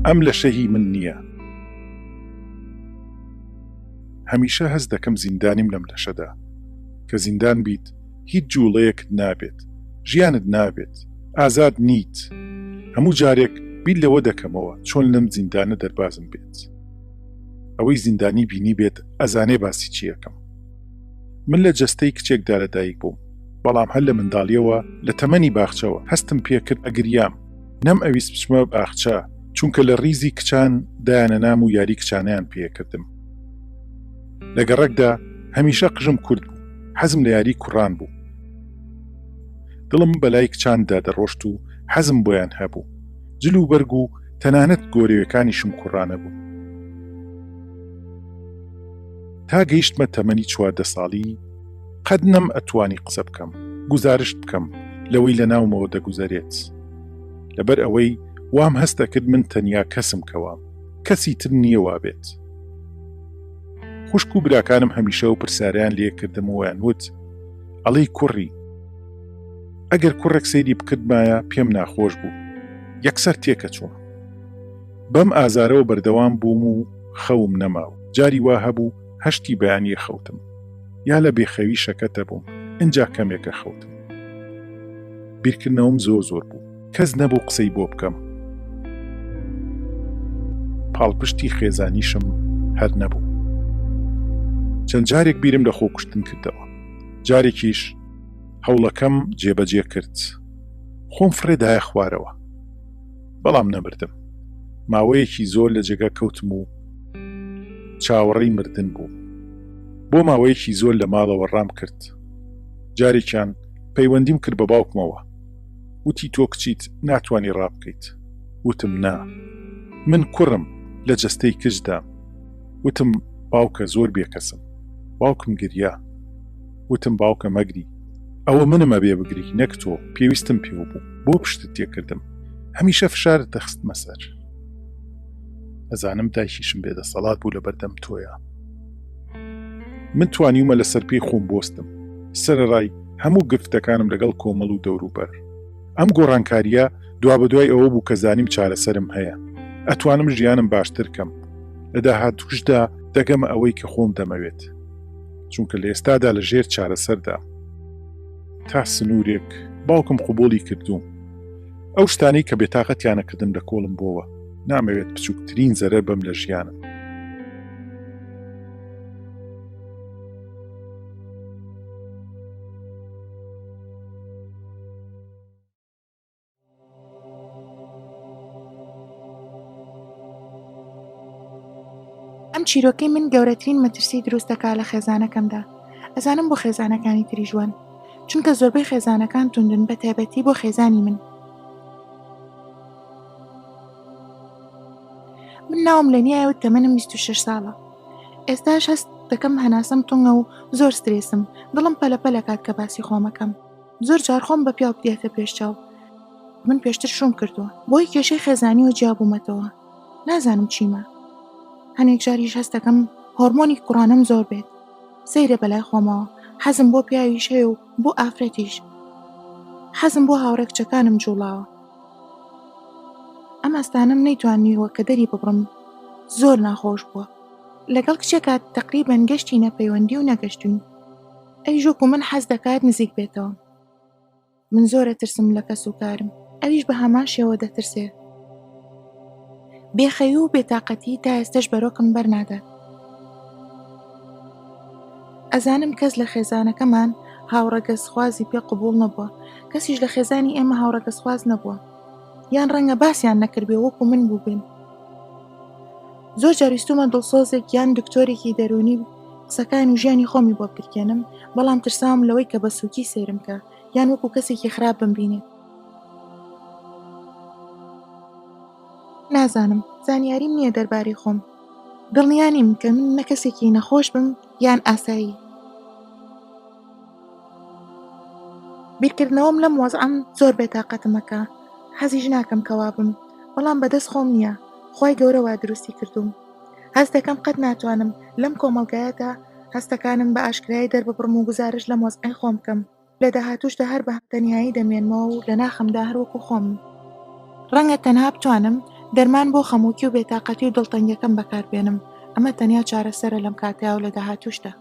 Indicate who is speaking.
Speaker 1: ئەم لەشە هی من نییە. هەمیشە هەست دەکەم زیندانیم لەم لەشەدا. کە زیندان بیت هیچ جووڵەیەکت نابێت، ژیانت نابێت، ئازاد نیت. هەموو جارێک بیر لەوە دەکەمەوە چۆن لەم زیندانە دەربازم بێت. ئەوەی زیندانی بینیبێت ئەزانێ باسی چی ئەکەم. من لە جەستەی کچێکدا لەدایک بووم، بەڵام هەر لە منداڵیەوە لە تەمەنی باخچەوە هەستم پێکرد ئەگریام، نەم ئەویست بچمە باخچە چونکە لە ڕیزی کچان دایانەنام و یاری کچانەیان پێکردم. لە گەڕەکدا هەمیشە قژم کورت بوو، حەزم لە یاری کوڕان بوو. دڵم بەلای کچاندا دەڕۆشت و حەزم بۆیان هەبوو. جل و بەرگ و تەنانەت گۆرەوێکانیشم کوڕانە بوون. تا گەیشتمە تەمەنی 14 ساڵی قەت نەم ئەتوانی قسە بکەم، گوزارشت بکەم لەوەی لە ناومەوە دەگوزەرێت. لەبەر ئەوەی وام هەست ئەکرد من تەنیا کەسم کە وام، کەسی تر نییە وابێت. خوشک و براکانم هەمیشە ئەو پرسیارەیان لێ کردم و ئەیانوت ئەڵێی کوڕی. ئەگەر کوڕێک سەیری بکردمایە پێم ناخۆش بوو. یەکسەر تێکەچووم. بەم ئازارەوە بەردەوام بووم و خەوم نەما و جاری وا هەبوو هەشتی بەیانی ئەخەوتم. یا لە بێخەوی شەکەتە بووم ئنجا کەمێک ئەخەوتم. بیرکردنەوەم زۆر زۆر بوو. کەس نەبوو قسەی بۆ بکەم. پاڵپشتی خێزانیشم هەر نەبوو. چەند جارێک بیرم لە خۆکوشتن کردەوە. جارێکیش هەوڵەکەم جێبەجێ کرد. خۆم فڕێ دایە خوارەوە. بەڵام نەمردم. ماوەیەکی زۆر لە جێگا کەوتم و چاوەڕێی مردن بووم. بۆ ماوەیەکی زۆر لە ماڵەوە ڕام کرد. جارێکیان پەیوەندیم کرد بە باوکمەوە. وتی تۆ کچیت ناتوانی ڕابکەیت. وتم نا. من کوڕم لە جەستەی کچدام. وتم باوکە زۆر بێکەسم. باوکم گریا. وتم باوکە مەگری. ئەوە منم ئەبێ بگری نەک تۆ، پێویستم پێوە بوو. بۆ پشتت تێکردم؟ هەمیشە فشارت دەخستمە سەر. ئەزانم دایکیشم بێدەسەڵات بوو لەبەردەم تۆیا. من توانیومە لەسەر پێی خۆم بوەستم، سەرەڕای هەموو گرفتەکانم لەگەڵ کۆمەڵ و دەوروبەر. ئەم گۆڕانکارییە دوابەدوای ئەوە بوو کە زانیم چارەسەرم هەیە، ئەتوانم ژیانم باشتر کەم، لە داهاتووشدا دەگەمە ئەوەی کە خۆم دەمەوێت، چونکە لە ئێستادا لە ژێر چارەسەردام. تا سنوورێک باوکم قبوڵی کردووم. ئەو شتانەی کە بێتاقەتیانە کردم لە کۆڵم بۆوە، نامەوێت بچووکترین زەرەر بەم لە ژیانم.
Speaker 2: ئەم چیرۆکەی من گەورەترین مەترسی دروست دەکا لە خێزانەکەمدا ئەزانم بۆ خێزانەکانی تریش وان چونکە زۆربەی خێزانەکان توندن بە تایبەتی بۆ خێزانی من من ناوم لە نیایە و تەمەنم 26 ساڵە ئێستاش هەست دەکەم هەناسەم تونگە و زۆر سترێسم دڵم پەلە پەلەکات کە باسی خۆمەکەم زۆر جار خۆم بە پیاو دێتە پێش چاو من پێشتر شوم کردووە بۆی کێشەی خێزانیەوە جیابوومەتەوە نازانم چیمە هەنێک جاریش هەستەکەم هۆرمۆنی کوڕانم زۆر بێت سەیرە بەلای خۆمەوە حەزم بۆ پیاویش هەیە و بۆ ئافرەتیش حەزم بۆ هاوڕێ کچەکانم جوڵاوە ئەم هەستانەم نەیتوانیوە کە دەری ببڕم زۆر ناخۆش بووە لەگەڵ کچێکا تەقریبەن گەشتینە پەیوەندی و نەگەشتوین ئەویش وەکو من حەز دەکات نزیک بێتەوە من زۆر ئەترسم لە کەس و کارم ئەویش بە هەمان شێوە دەترسێ بێخەوی و بێتاقەتی تا ئێستەش بەرۆکم بەرنادات ئەزانم کەس لە خێزانەکەمان هاوڕەگەزخوازی پێ قبوڵ نەبووە کەسیش لە خێزانی ئێمە هاوڕەگەزخواز نەبووە یان ڕەنگە باسیان نەکردبێ وەکو من بووبن زۆر جار ویستومە دڵسۆزێک یان دکتۆرێکی دەروونی قسەکان و ژیانی خۆمی بۆ بترکێنم بەڵام ترساوم لەوەی کە بە سووکی سەیرم کە یان وەکو کەسێکی خراپ بمبینێت نازانم زانیاریم نییە دەربارەی خۆم دڵنیا نیم کە من نە کەسێکی نەخۆش بم یان ئاسایی بیرکردنەوەم لەم وەزعەم زۆر بێتاقەتمەکە حەزیش ناکەم کەوا بم بەڵام بەدەست خۆم نییە خوای گەورە وا دروستی کردووم هەست دەکەم قەت ناتوانم لەم کۆمەڵگایەدا هەستەکانم بە ئاشکرایی دەرببڕم و گوزارشت لەم وەزعەی خۆم بکەم لە داهاتووشدا هەر بە تەنیایی دەمێنمەوە و لە ناخمدا هەر وەکو خۆمم. ڕەنگە تەنها بتوانم دەرمان بۆ خەمۆکی و بێتاقەتی و دڵتەنگیەکەم بەکار بێنم، ئەمە تەنیا چارەسەرە لەم کاتەیا و لە داهاتووشدا.